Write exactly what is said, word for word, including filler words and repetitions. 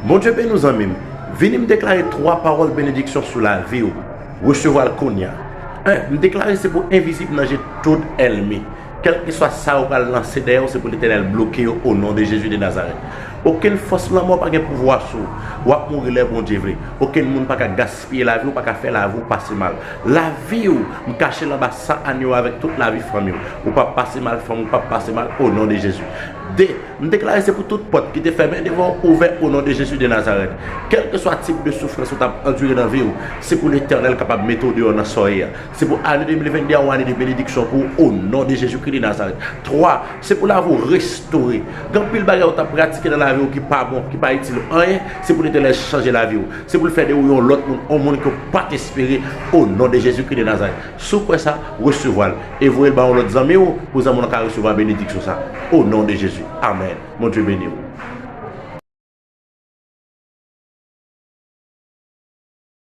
Bondye beni w, zanmi m. Vini m deklare twa pawòl benediksyon sou lavi w. Resevwa l kounye a. En, m deklare se pou envizib nan je tout ènmi. Kèlkeswa sa yo pral lanse dèyè w, se pou Letènèl bloke yo o non de Jezi de Nazarèt. Okenn fòs lanmò pa gen pouvwa sou ou. W ap mouri lè Bondye vle. Okenn moun pa ka gaspiye lavi w, pa ka fè lavi w pase mal. Lavi w, m kache l anba san anyo avèk tout lavi fanmi w. Ou p ap pase mal, fanmi w p ap pase mal o non de Jezi. De, m deklare se pou tout pòt ki te fèmen devan w ouvè o non de Jezi de Nazarèt. Kèlkeswa tip de soufrans ou t ap andire nan vi w, se pou Letènèl kapab mete w deyò nan sa w ye a. Se pou ane de mil venn de a yon ane de benediksyon pou ou o non de Jezikri de Nazarèt. Twa, se pou lavi w restore. Gen anpil bagay ou t ap pratike nan lavi w ki pa bon, ki pa itil ou anyen, se pou Letènèl chanje lavi w. Se pou l fè de ou yon lòt moun, yon moun ke w pa t espere o non de Jezikri de Nazarèt. Si w kwè sa, resevwa l e voye l ba yon lòt zanmi w pou zanmi w lan ka resevwa benediksyon sa. O non de Jezi. Amèn. Bondye beni w.